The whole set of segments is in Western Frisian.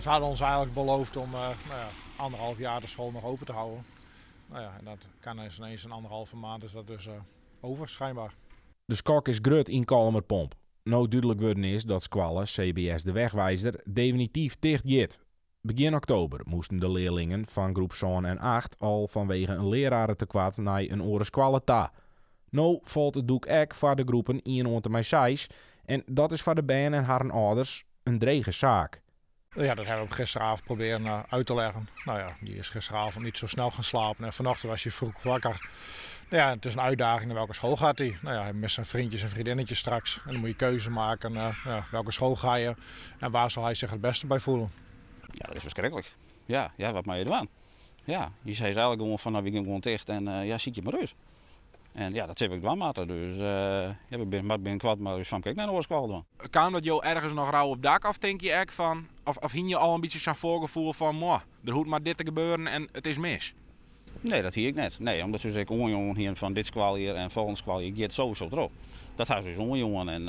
Ze hadden ons eigenlijk beloofd om nou ja, anderhalf jaar de school nog open te houden. Nou ja, en dat kan ineens een anderhalve maand is dat dus over, schijnbaar. De skok is grut yn Kollumerpomp. No't dúdlik wurden is dat skoalle CBS De Wegwijzer definityf ticht giet. Begjin oktober moasten de learlingen fan groep sân en acht al fanwege in leararetekoart nei in oare skoalle ta. No falt it doek ek foar de groepen ien oant en mei seis en dat is foar de bern en harren âlders in drege saak. Ja, dat hebben we gisteravond proberen uit te leggen. Nou ja, die is gisteravond niet zo snel gaan slapen en vanochtend was hij vroeg wakker. Nou ja, het is een uitdaging naar welke school gaat hij. Nou ja, hij mist zijn vriendjes en vriendinnetjes straks. En dan moet je keuze maken, ja, welke school ga je en waar zal hij zich het beste bij voelen. Ja, dat is ferskriklik. Ja, ja, wat moatte je dwaan? Ja, je sei eigenlik gewoan fan, no, wy geane gewoan ticht en ja, sykje mar út. En ja, dat sille we ek dwaan moatte. Dus ja, we binne mar binnenkoart mar ús famke ek nei in oare skoalle dwaan. Kaam dat jo ergens noch rau op dak of tinke je ek fan, of hiene je al in bytsje sa'n foargefoel fan, moah, der hoecht mar dit te gebeuren en it is mis? Nee, dat hie ik net. Nee, omdat se ús ek oanjûn hiene fan dit skoaljier en folgjend skoaljier giet sowieso troch. Dat ha se ús oanjûn en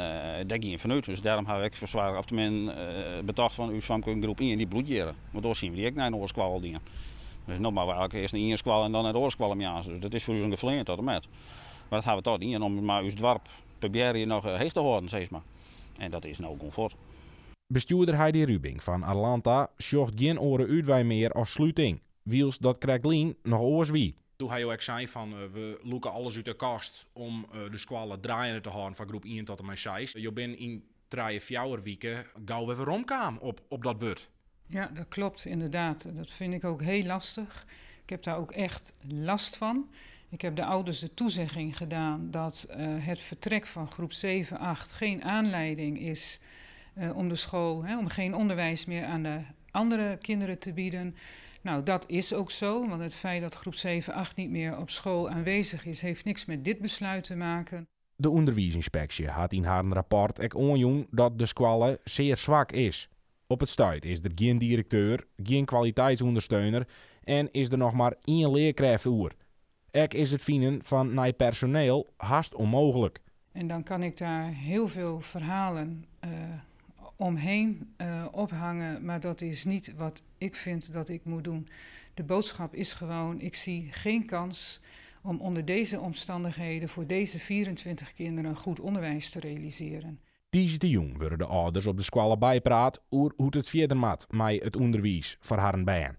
dêr gie ik fanút. Dus dêrom ha we ek fersoarge, of teminsten betocht fan ús famke yn groep ien, dy bliuwt hjir. Want oars hiene we dy ek nei in oare skoalle dien. Dus no moatte we eigenlik earst nei ien skoalle en dan nei de oare skoalle moarns. Dus dat is foar ús in geflean tot en met. Mar dat ha we toch dien om mar ús doarp probearje noch heech te hâlden, sis mar. En dat is no gewoan fuort. Bestjoerder Heidi Rubing fan Arlanta sjocht gjin oare útwei mear as sluting, wylst dat krektlyn noch oars wie. Doe ha jo ek sein fan we lûke alles út de kast om de skoalle draaiende te hâlden foar groep ien tot en mei seis. Jo binne yn trije, fjouwer wike gau wer weromkaam op dat wurd. Ja, dat klopt inderdaad. Dat vind ik ook heel lastig. Ik heb daar ook echt last van. Ik heb de ouders de toezegging gedaan dat het vertrek van groep 7, 8 geen aanleiding is om de school, hè, om geen onderwijs meer aan de andere kinderen te bieden. Nou, dat is ook zo, want het feit dat groep 7, 8 niet meer op school aanwezig is, heeft niks met dit besluit te maken. De ûnderwiisynspeksje hat yn harren rapport ek oanjûn dat de skoalle sear swak is. Op it stuit is der gjin direkteur, gjin kwaliteitsûndersteuner en is der noch mar ien learkrêft oer. Ek is it finen fan nij personeel hast ûnmooglik. En dan kan ik daar heel veel verhalen omheen ophangen, maar dat is niet wat ik vind dat ik moet doen. De boodschap is gewoon, ik zie geen kans om onder deze omstandigheden voor deze 24 kinderen goed onderwijs te realiseren. Tiisdeitejûn wurde de âlders op de skoalle bypraat oer hoe't it fierder moat mei it ûnderwiis foar harren bern.